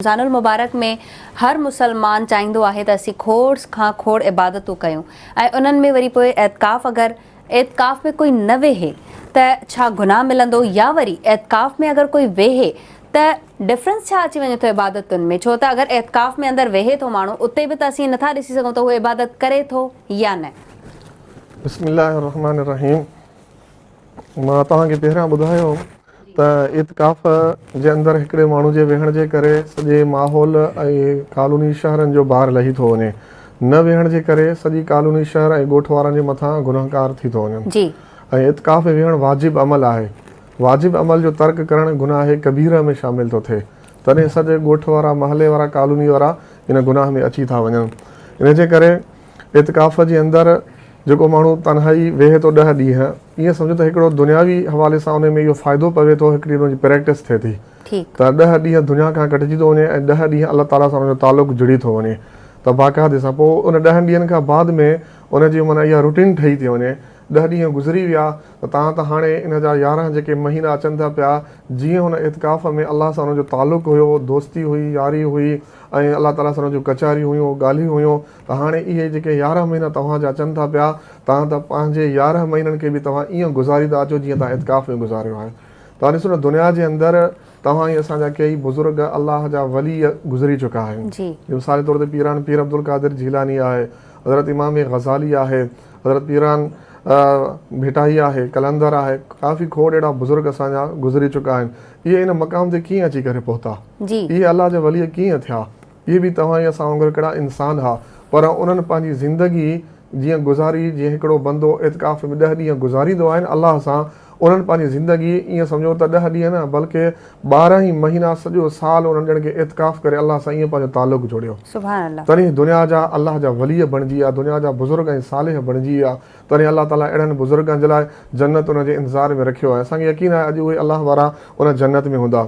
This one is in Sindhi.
رمضان المبارڪ ۾ هر مسلمان چاهيندو آهي ته اسين کوڙ کان کوڙ عبادتون ڪيون ۽ انهن ۾ وري پوء اعتڪاف اگر اعتڪاف ۾ ڪوئي نه ويهي ته ڇا گناهه ملندو يا وري اعتڪاف ۾ اگر ڪوئي ويهي ته ڊفرنس ڇا اچي وڃي ٿو عبادتن ۾ ڇو ته اگر اعتڪاف ۾ اندر ويهي ٿو ماڻهو اتي به ته اسين نٿا ڏسي سگهون ته هو عبادت ڪري ٿو يا نه. بسم الله الرحمٰن الرحيم مان توهان کي پهريان ٻڌايو ته اعتڪاف جي اندر هڪڙي ماڻهو جي ويهڻ جي ڪري سڄي ماحول ۽ ڪالوني شهرن جو بار لهي ٿو وڃي. نه ويهڻ جي ڪري سڄي ڪالوني شهر ۽ ڳوٺ وارن جي مٿان گنهگار ٿي ٿو وڃن. جي. ۽ اعتڪاف ۾ ويهڻ واجب عمل آهي. واجب عمل جو ترڪ ڪرڻ گناهه ڪبيره ۾ شامل ٿو ٿئي. تڏهن سڄي ڳوٺ وارا، محلي وارا، ڪالوني وارا ان گناهه ۾ اچي ٿا وڃن. ان جي ڪري اعتڪاف جي اندر جيڪو ماڻهو تنهائي ويهي ٿو ڏهه ڏينهن، ائين سمجهو ته هڪڙو دنياوي حوالي سان ان ۾ اهو فائدو پوي ٿو، هڪڙي ان جي پريڪٽس ٿئي ٿي ته ڏهه ڏينهن دنيا کان ڪٽجي ٿو وڃي ۽ ڏهه ڏينهن الله تعاليٰ سان ان جو تعلق جڙي ٿو وڃي ته باقاعدي سان پوء ان ڏهن ڏينهن کان بعد ۾ ان جي معنيٰ اها روٽين ٺهي ٿي وڃي ڏهه ڏينهن گذري ويا ته تان ته هاڻي ان جا 11 جيڪي مهينا اچن ٿا پيا جيئن هن اعتڪاف ۾ الله سان ان جو تعلق هيو دوستي هئي ياري هئي ۽ الله تعاليٰ سان ان جون ڪچهريون هيون ڳالهيون هيون ته هاڻي اهي جيڪي 11 مهينا توهان جا اچن ٿا پيا تان ته پنهنجي 11 مهينن کي به توهان ائين گذاريندا اچو جيئن توهان اعتڪاف ۾ گذاريو آهي. توهان ڏسو نه دنيا جي اندر توهان ۽ اسان جا ڪيئي بزرگ الله جا ولي گذري چڪا آهن. جي. مثال جي طور تي پيران پير عبدالقادر جيلاني آهي، حضرت امام غزالي آهي، حضرت پيران ڀٽائي آهي، قلندر آهي، ڪافي کوڙ اهڙا بزرگ اسان جا گذري چڪا آهن. اهي ان مقام تي ڪيئن اچي ڪري پهتا؟ جي. اهي الله جا ولي ڪيئن ٿيا؟ اهي به توهان ۽ اسان وانگر هڪڙا انسان ها، پر انهن پنهنجي زندگي جيئن گذاري جيئن هڪڙو بندو اعتڪاف ۾ ڏهه ڏينهن گذاريندو آهي نه الله سان، انهن پنهنجي زندگي ائين سمجهو ته ڏهه ڏينهن نه بلڪه 12 ئي مهينا سڄو سال انهن ڄڻ ڪي اعتڪاف ڪري الله سان ائين پنهنجو تعلق جوڙيو. سبحان الله. تڏهن دنيا جا الله جا ولي بڻجي ويا، دنيا جا بزرگ ۽ صالح بڻجي ويا، تڏهن الله تعاليٰ اهڙن بزرگن جي لاء جنت انهن جي انتظار ۾ رکيو آهي. اسان کي يقين آهي اڄ اهي الله وارا ان جنت ۾ هوندا.